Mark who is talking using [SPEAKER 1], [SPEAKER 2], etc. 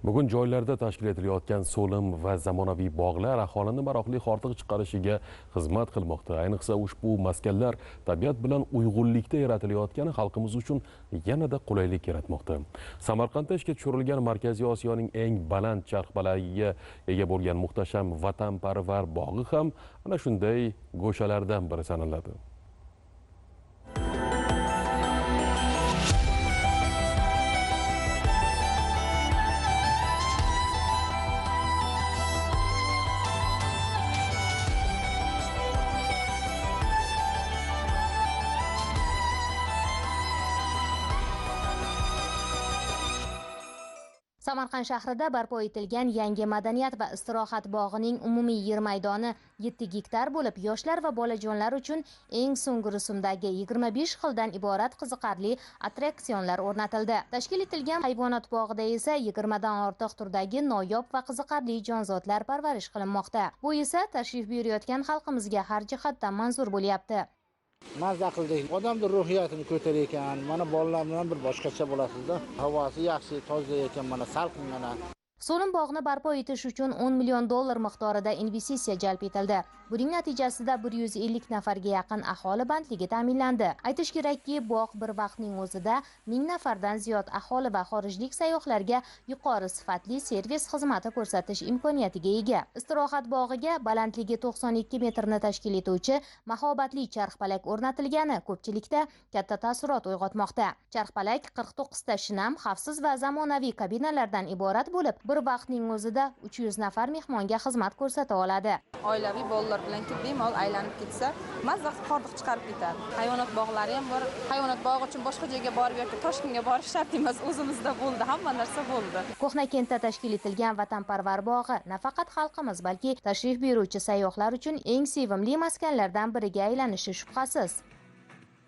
[SPEAKER 1] Bugun joylarda tashkil etilayotgan so'lim va zamonaviy bog'lar aholini maroqli hordiq chiqarishiga xizmat qilmoqda. Ayniqsa ushbu maskanlar tabiat bilan uyg'unlikda yaratilayotgani xalqimiz uchun yanada qulaylik yaratmoqda. Samarqandda ishga tushirilgan Markaziy Osiyoning eng baland charxpalagiga ega bo'lgan muhtasham vatanparvar bog'i ham ana shunday go'shalardan biri sanaladi.
[SPEAKER 2] Samarqand shahrida barpo etilgan yangi madaniyat va istirohat bog'ining umumiy yer maydoni 7 gektar bo'lib, yoshlar va bolajonlar uchun eng so'nggi rusumdagi 25 xildan iborat qiziqarli attraksionlar o'rnatildi. Tashkil etilgan hayvonot bog'ida esa 20 dan ortiq turdagi noyob va qiziqarli jonzotlar parvarish qilinmoqda. Bu esa tashrif buyurayotgan xalqimizga har jihatdan manzur bo'lyapti.
[SPEAKER 3] Mazza qildik. Odamning ruhiyatini ko'tarar ekan. Mana bolalar bilan bir boshqacha bo'lasizda. Havosi yaxshi, toza ekan, mana salqin mana.
[SPEAKER 2] So'lim bog'ni barpo etish uchun 10 million dollar miqdorida investitsiya jalb etildi. Buning natijasida 150 nafarga yaqin aholi bandligi ta'minlandi. Aytish kerakki, bog' bir vaqtning o'zida 1000 nafardan ziyod aholi va xorijlik sayyohlarga yuqori sifatli servis xizmati ko'rsatish imkoniyatiga ega. Istirohat bog'iga balandligi 92 metrni tashkil etuvchi mahobatli charxpalak o'rnatilgani ko'pchilikda katta taassurot uyg'otmoqda. Charxpalak 49 ta shinam, xavfsiz va zamonaviy kabinalardan iborat bo'lib, bir vaqtning o'zida 300 nafar mehmonga xizmat ko'rsata oladi.
[SPEAKER 4] Oilaviy bolalar bilan kelib bemalol aylanib ketsa, mazza qilib hordiq chiqarib ketadi. Hayvonot bog'lari ham bor. Hayvonot bog'i uchun boshqa joyga borib yoki Toshkentga borish shart emas, o'zimizda bo'ldi, hamma narsa bo'ldi.
[SPEAKER 2] Ko'hnakentda tashkil etilgan vatanparvar bog'i nafaqat xalqimiz, balki tashrif buyuruvchi sayyohlar uchun eng sevimli maskanlardan biriga aylanishi shubhasiz.